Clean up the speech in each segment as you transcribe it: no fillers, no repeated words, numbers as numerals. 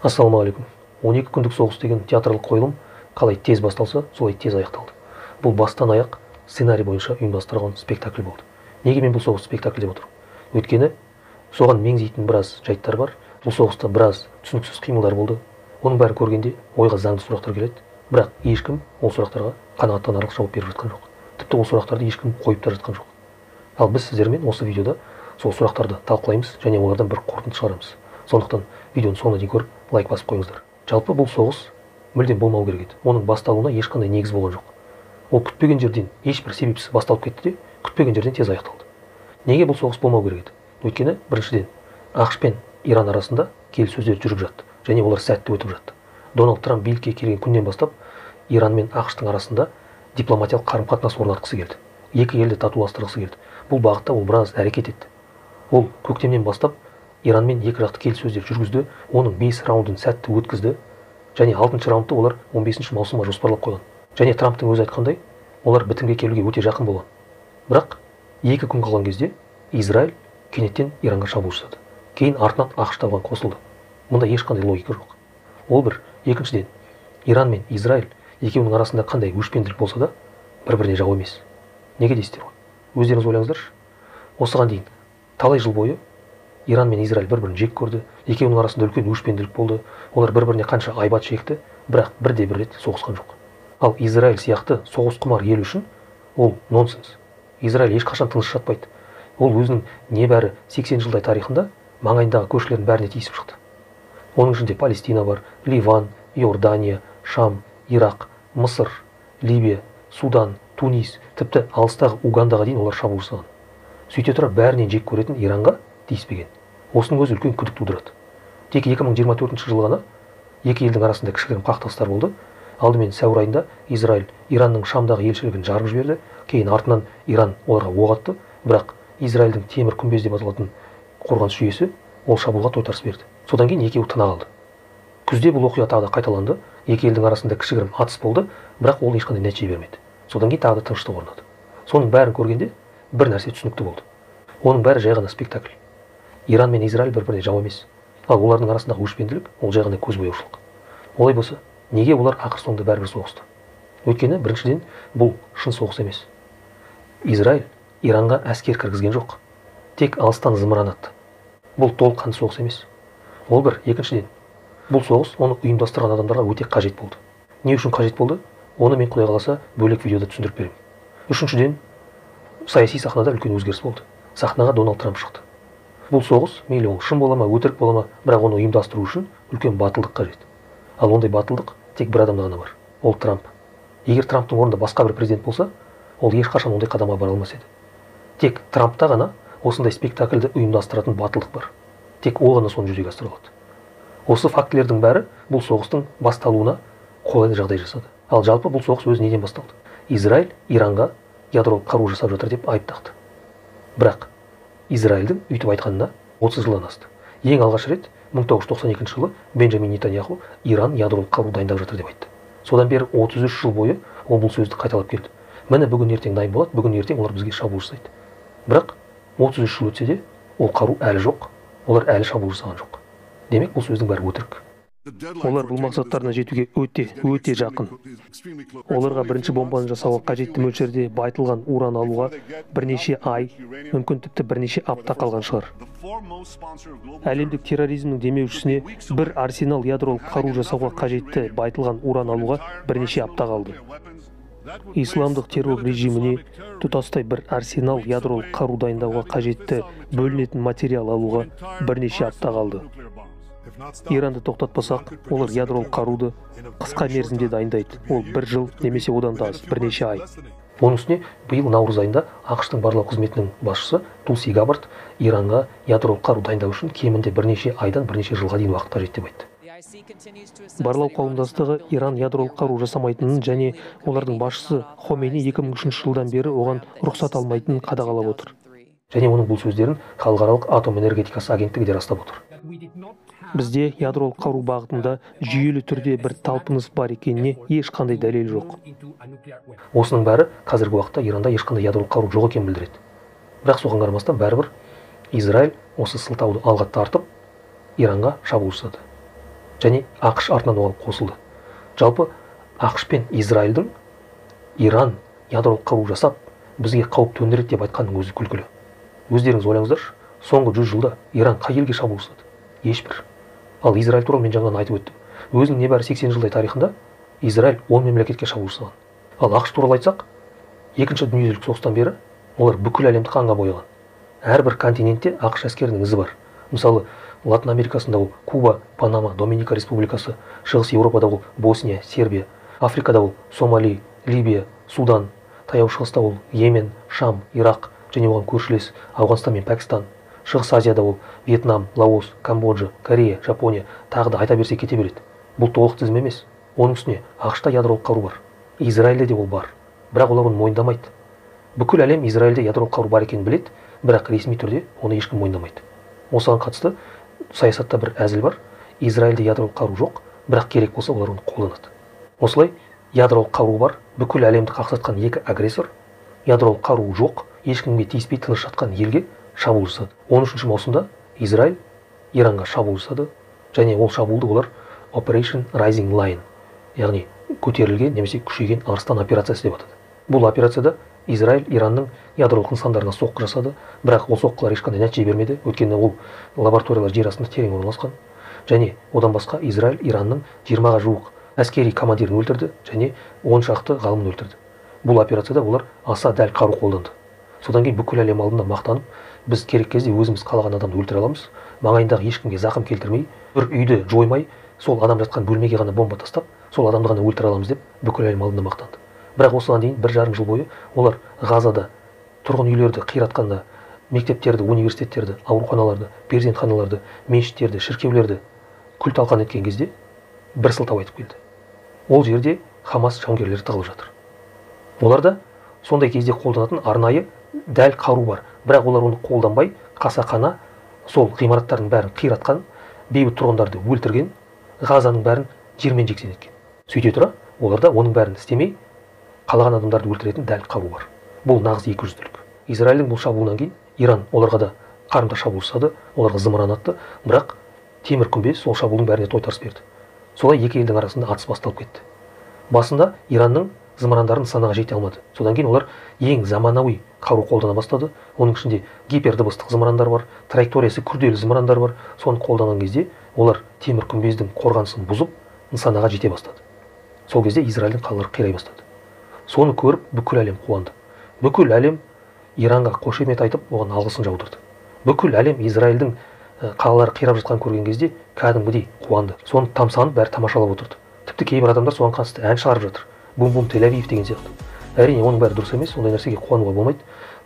Ассалаумағалейкум. 12 күндік соғыс деген театрлық қойылым қалай тез басталса, солай тез аяқталды. Бұл бастан аяқ сценарий бойынша ұйымдастырылған спектакль болды. Неге мен бұл соғыс спектакль деп отырмын? Өйткені соған меңзейтін біраз жайттар бар. Бұл соғыста біраз түсініксіз қимылдар болды. Оның бәрін көргенде ойға заңды сұрақтар келеді. Бірақ ешкім ол сұрақтарға қанағаттанарлық жауап беріп жатқан жоқ. Тіпті ол сұрақтарды ешкім қойып та жатқан жоқ. Ал біз сіздермен осы видеода сол сұрақтарды талқылаймыз және олардан бір қорытынды шығарамыз. Сондықтан видеоны соңына дейін көріп, лайк басып қойыңыздар. Жалпы бұл соғыс мүлдем болмау керек еді. Оның басталуына ешқандай негіз болған жоқ. Ол күтпеген жерден ешбір себепсіз басталып кетті де, күтпеген жерден тез аяқталды. Неге бұл соғыс болмау керек еді? Өйткені біріншіден, ақш пен Иран арасында келіссөздер жүріп жатты және олар сәтті өтіп жатты. Дональд Трамп билікке келген күннен бастап Иран мен ақш-тың арасында дипломатиялық қарым-қатынас орнатқысы келді. Екі елді татуластырғысы келді. Бұл бағытта ол біраз әрекет етті. Ол көктемнен бастап Иранмен екі жақты келіссөздер жүргізді, оның 5 раундын сәтті өткізді және 6 раундты олар 15 маусымға жоспарлап қойған. Және Трамптың өзі айтқандай, олар бітімге келуге өте жақын болған. Бірақ 2 күн қалған кезде Израиль кенеттен Иранға шабуыл жасады. Кейін артынан ақш та оған қосылды. Мұнда ешқандай логика жоқ. Ол бір. Екіншіден, Иран мен Израиль екеуінің арасында қандай өшпенділік болса да, бір-біріне жау емес. Неге дейсіздер ғой? Өздеріңіз ойлаңыздаршы. Осыған дейін талай жыл бойы Иран мен Израиль бір-бірін жек көрді, екеуінің арасында үлкен өшпенділік болды, олар бір-біріне қанша айбат шекті, бірақ бірде-бір рет соғысқан жоқ. Ал Израиль сияқты соғысқұмар ел үшін ол нонсенс. Израиль ешқашан тыныш жатпайды. Ол өзінің небәрі 80 жылдай тарихында маңайындағы көршілердің бәріне тиісіп шықты. Оның ішінде Палестина бар, Ливан, Иордания, Шам, Ирақ, Мысыр, Ливия, Судан, Тунис, тіпті алыстағы Угандаға дейін олар шабуыл жасаған. Сөйте тұра бәрінен жек көретін Иранға тиіспеген. Осының өзі үлкен күдік тудырады. Тек 2024 жылы ғана екі елдің арасында кішігірім қақтығыстар болды. Алдымен сәуір айында Израиль Иранның Шамдағы елшілігін жарып жіберді. Кейін артынан Иран оларға оқ атты. Бірақ Израильдің темір күмбез деп аталатын қорғаныс жүйесі ол шабуылға тойтарыс берді. Содан кейін екеуі тына қалды. Күзде бұл оқиға тағы да қайталанды. Екі елдің арасында кішігірім атыс болды, бірақ ол ешқандай нәтиже бермеді. Содан кейін тағы да тыныштық орнады. Соның бәрін көргенде бір нәрсе түсінікті болды. Оның бәрі жай ғана спектакль. Иран мен Израиль бір-біріне жау емес. Ал олардың арасындағы өшпенділік ол жай ғана көзбояушылық. Олай болса, неге олар ақыр соңында бәрібір соғысты? Өйткені біріншіден бұл шын соғыс емес. Израиль Иранға әскер кіргізген жоқ. Тек алыстан зымыран атты. Бұл толыққанды соғыс емес. Ол бір. Екіншіден, бұл соғыс оны ұйымдастырған адамдарға өте қажет болды. Не үшін қажет болды? Оны мен құдай қаласа бөлек видеода түсіндіріп беремін. Үшіншіден, саяси сахнада үлкен өзгеріс болды. Сахнаға Дональд Трамп шықты. Бұл соғыс, мейлі ол шын бола ма, өтірік бола ма, бірақ оны ұйымдастыру үшін үлкен батылдық қажет. Ал ондай батылдық тек бір адамда ғана бар. Ол Трамп. Егер Трамптың орнында басқа бір президент болса, ол ешқашан ондай қадамға бара алмас еді. Тек Трампта ғана осындай спектакльді ұйымдастыратын батылдық бар. Тек ол ғана соны жүзеге асыра алады. Осы фактілердің бәрі бұл соғыстың басталуына қолайлы жағдай жасады. Ал жалпы бұл соғыс өзі неден басталды? Израиль Иранға ядролық қару жасап жатыр деп айып тақты. Бірақ Израильдің өйтіп айтқанына 30 жылдан асты. Ең алғаш рет 1992 жылы Бенджамин Нетаньяху Иран ядролық қару дайындап жатыр деп айтты. Содан бері 33 жыл бойы ол бұл сөзді қайталап келді. Міне бүгін ертең дайын болады, бүгін ертең олар бізге шабуыл жасайды. Бірақ 33 жыл өтсе де ол қару әлі жоқ, олар әлі шабуыл жасаған жоқ. Демек, бұл сөздің бәрі өтірік. Олар бұл мақсаттарына жетуге өте, өте жақын. Оларға бірінші бомбаны жасауға қажетті мөлшерде байытылған уран алуға бірнеше ай, мүмкін тіпті бірнеше апта қалған шығар. Әлемдік терроризмнің демеушісіне бір арсенал ядролық қару жасауға қажетті байытылған уран алуға бірнеше апта қалды. Исламдық террор режиміне тұтастай бір арсенал ядролық қару дайындауға қажетті бөлінетін материал алуға бірнеше апта қалды. Иранды тоқтатпасақ, олар ядролық қаруды қысқа мерзімде дайындайды. Ол бір жыл немесе одан да аз, бірнеше ай. Оның үстіне биыл наурыз айында ақш-тың барлау қызметінің басшысы Тулси Габбард Иранға ядролық қару дайындау үшін кемінде бірнеше айдан бірнеше жылға дейін уақыт қажет деп айтты. Барлау қауымдастығы Иран ядролық қару жасамайтынын және олардың басшысы Хомейни 2003 жылдан бері оған рұқсат алмайтынын қадағалап отыр. Және оның бұл сөздерін халықаралық атом энергетикасы агенттігі де растап отыр. Бізде ядролық қару бағытында жүйелі түрде бір талпыныс бар екеніне ешқандай дәлел жоқ. Осының бәрі қазіргі уақытта Иранда ешқандай ядролық қару жоқ екенін білдіреді. Бірақ соған қарамастан бәрібір Израиль осы сылтауды алға тартып, Иранға шабуыл жасады. Және АҚШ артынан оған қосылды. Жалпы АҚШ пен Израильдің Иран ядролық қару жасап, бізге қауіп төндіреді деп айтқанның өзі күлкілі. Өздеріңіз ойлаңыздаршы, соңғы 100 жылда Иран қай елге шабуыл жасады? Ешбір. Ал Израиль туралы мен жаңа айтып өттім. Өзінің небәрі 80 жылдай тарихында Израиль 10 мемлекетке шабуыл жасаған. Ал АҚШ туралы айтсақ, екінші дүниежүзілік соғыстан бері олар бүкіл әлемді қанға бояған. Әрбір континентте АҚШ әскерінің ізі бар. Мысалы, Латын Америкасында ол Куба, Панама, Доминика Республикасы, Шығыс Еуропада ол Босния, Сербия, Африкада ол Сомали, Либия, Судан, Таяу Шығыста ол Йемен, Шам, Ирақ және оған көршілес Ауғанстан мен Пәкістан, Шығыс Азияда ол Вьетнам, Лаос, Камбоджа, Корея, Жапония, тағы да айта берсе кете береді. Бұл толық тізім емес. Оның үстіне АҚШ-та ядролық қару бар. Израильде де ол бар. Бірақ олар оны мойындамайды. Бүкіл әлем Израильде ядролық қару бар екенін біледі, бірақ ресми түрде оны ешкім мойындамайды. Осыған қатысты саясатта бір әзіл бар. Израильде ядролық қару жоқ, бірақ керек болса олар оны қолданады. Осылай ядролық қару бар, бүкіл әлемді қақсатқан екі агрессор, ядролық қару жоқ, ешкімге тиіспей тыныш жатқан елге шабуыл жасады. 13 маусымда Израиль Иранға шабуыл жасады, және ол шабуылды олар Operation Rising Lion, яғни көтерілген немесе күшейген арыстан операциясы деп атады. Бұл операцияда Израиль Иранның ядролық нысандарына соққы жасады, бірақ ол соққылар ешқандай нәтиже бермеді, өйткені ол лабораториялар жер астында терең орналасқан. Және одан басқа Израиль Иранның 20-ға жуық әскери командирін өлтірді және 10 шақты ғалымын өлтірді. Бұл операцияда олар аса дәл қару қолданды. Содан кейін бүкіл әлем алдында мақтанып, біз керек кезде өзіміз қалаған адамды өлтіре аламыз, маңайындағы ешкімге зақым келтірмей, бір үйді жоймай, сол адам жатқан бөлмеге ғана бомба тастап, сол адамды ғана өлтіре аламыз деп бүкіл әлем алдында мақтанды. Бірақ осыған дейін 1,5 жыл бойы олар Ғазада тұрғын үйлерді қиратқанда, мектептерді, университеттерді, ауруханаларды, перзентханаларды, мешіттерді, шіркеулерді күл-талқан еткен кезде бір сылтау айтып келді. Ол жерде Хамас жауынгерлері тығылып жатыр. Оларда сондай кезде қолданатын арнайы дәл қару бар, бірақ олар оны қолданбай, қасақана сол ғимараттардың бәрін қиратқан, бейбіт тұрғындарды өлтірген, Ғазаның бәрін жермен жексен еткен. Сөйте тұра, оларда оның бәрін істемей, қалаған адамдарды өлтіретін дәл қару бар. Бұл нағыз екіжүзділік. Израильдің бұл шабуылынан кейін Иран оларға да қарымта шабуыл жасады, оларға зымыран атты, бірақ темір күмбез сол шабуылдың бәріне тойтарыс берді. Солай екі елдің арасында атыс басталып кетті. Басында Иранның зымырандарын нысанаға жете алмады. Содан кейін олар ең заманауи қару қолдана бастады. Оның ішінде гипердыбыстық зымырандар бар, траекториясы күрделі зымырандар бар. Соны қолданған кезде олар темір күмбездің қорғанысын бұзып, нысанаға жете бастады. Сол кезде Израильдің қалалары қирай бастады. Соны көріп бүкіл әлем қуанды. Бүкіл әлем Иранға қошемет айтып, оған алғысын жаудырды. Бүкіл әлем Израильдің қалалары қирап жатқанын көрген кезде кәдімгідей қуанды. Соны тамсанып бәрі тамашалап отырды. Тіпті кейбір адамдар соған қатысты ән шығарып жатыр. Бум-бум Тель-Авив деген сияқты. Әрине, оның бәрі дұрыс емес, ондай нәрсеге қуануға болмайды.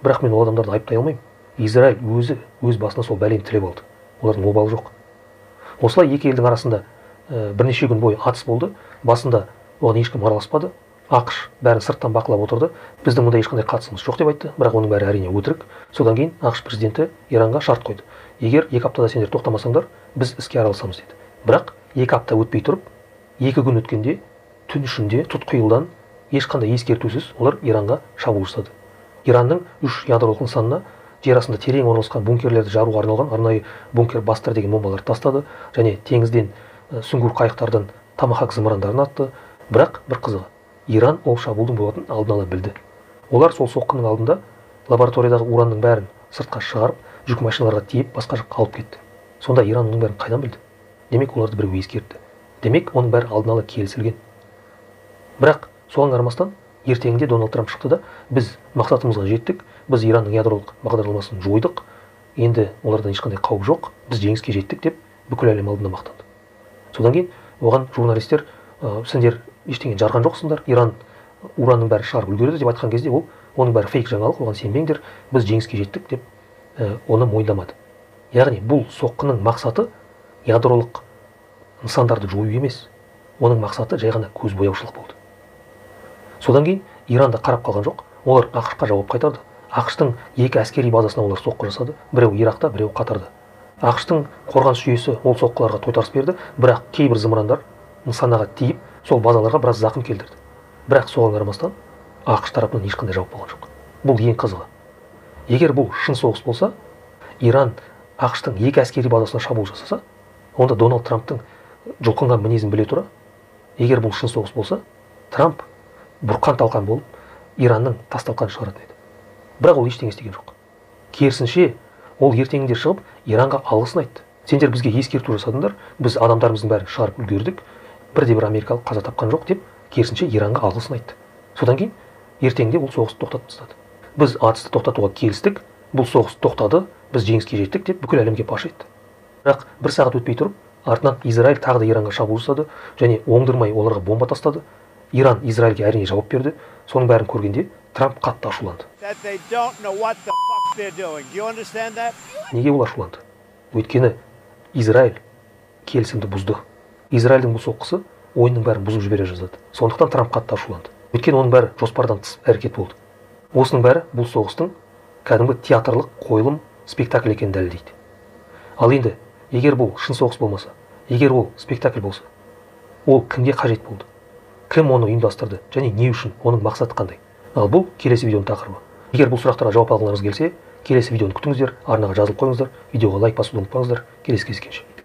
Бірақ мен ол адамдарды айыптай алмаймын. Израиль өзі өз басына сол бәлені тілеп алды. Олардың обалы жоқ. Осылай екі елдің арасында бірнеше күн бойы атыс болды. Басында оған ешкім араласпады. АҚШ бәрін сырттан бақылап отырды. Біздің мұнда ешқандай қатысымыз жоқ деп айтты. Бірақ оның бәрі әрине өтірік. Содан кейін АҚШ президенті Иранға шарт қойды. Егер 2 аптада сендер тоқтамасаңдар, біз іске араласамыз деді. Бірақ 2 апта өтпей тұрып, 2 күн өткенде түн ішінде тұтқиылдан ешқандай ескертусіз олар Иранға шабуыл жасады. Иранның 3 ядролық нысанына жер астында терең орналасқан бункерлерді жаруға арналған арнайы бункер бастер деген бомбаларды тастады және теңізден сүңгуір қайықтардан томахак зымырандарын атты. Бірақ бір қызығы, Иран ол шабуылдың болатынын алдын ала білді. Олар сол соққының алдында лабораториядағы уранның бәрін сыртқа шығарып, жүк машиналарға тиеп басқа жаққа алып кетті. Сонда Иран оның бәрін қайдан білді? Демек, оларды біреу ескертті. Демек, оның бәрі алдын ала келісілген. Бірақ соған қарамастан ертеңінде Дональд Трамп шықты да, біз мақсатымызға жеттік, біз Иранның ядролық бағдарламасын жойдық, енді олардан ешқандай қауіп жоқ, біз жеңіске жеттік деп бүкіл әлем алдында мақтанды. Содан кейін оған журналистер, сендер ештеңе жарған жоқсыңдар, Иран уранның бәрі шығарып үлгерді деп айтқан кезде ол оның бәрі фейк жаңалық, оған сенбеңдер, біз жеңіске жеттік деп оны мойындамады. Яғни бұл соққының мақсаты ядролық нысандарды жою емес, оның мақсаты жай ғана көз бояушылық болды. Содан кейін Иран да қарап қалған жоқ, олар АҚШ-қа жауап қайтарды. АҚШ-тың 2 әскери базасына олар соққы жасады, біреу Иракта, біреу Қатарда. АҚШ-тың қорғаныс жүйесі ол соққыларға тойтарыс берді, бірақ кейбір зымырандар нысанаға тиіп, сол базаларға біраз зақым келтірді. Бірақ соған қарамастан АҚШ тарапынан ешқандай жауап болған жоқ. Бұл ең қызығы. Егер бұл шын соғыс болса, Иран АҚШ-тың 2 әскери базасына шабуыл жасаса, онда Дональд Трамптың Жұлқынған мінезін біле тұра, егер бұл шын соғыс болса, Трамп бұрқан талқан болып Иранның тас талқанын шығаратын еді. Бірақ ол ештеңе істеген жоқ. Керісінше, ол ертеңінде шығып Иранға алғысын айтты. Сендер бізге ескерту жасадыңдар, біз адамдарымыздың бәрін шығарып үлгердік, бірде бір америкалық қаза тапқан жоқ деп, керісінше Иранға алғысын айтты. Содан кейін ертеңінде ол соғысты тоқтатып тастады. Біз атысты тоқтатуға келістік, бұл соғыс тоқтады, біз жеңіске жеттік деп бүкіл әлемге паш етті. Бірақ бір сағат өтпей тұрып, артынан Израиль тағы да Иранға шабуыл жасады және оңдырмай оларға бомба тастады. Иран Израильге, әрине, жауап берді. Соның бәрін көргенде Трамп қатты ашуланды. That they don't know what the fuck they're doing. Do you understand that? Неге ол ашуланды? Өйткені Израиль келісімді бұзды. Израильдің бұл соққысы ойынның бәрін бұзып жібере жаздады. Сондықтан Трамп қатты ашуланды, өйткені оның бәрі жоспардан тыс әрекет болды. Осының бәрі бұл соғыстың кәдімгі театрлық қойылым, спектакль екенін дәлелдейді. Ал енді егер бұл шын соғыс болмаса, егер ол спектакль болса, ол кімге қажет болды, кім оны ұйымдастырды және не үшін, оның мақсаты қандай? Ал бұл келесі видеоның тақырыбы. Егер бұл сұрақтарға жауап алғыларыңыз келсе, келесі видеоны күтіңіздер, арнаға жазылып қойыңыздар, видеоға лайк басуды ұмытпаңыздар. Келесі кездескенше!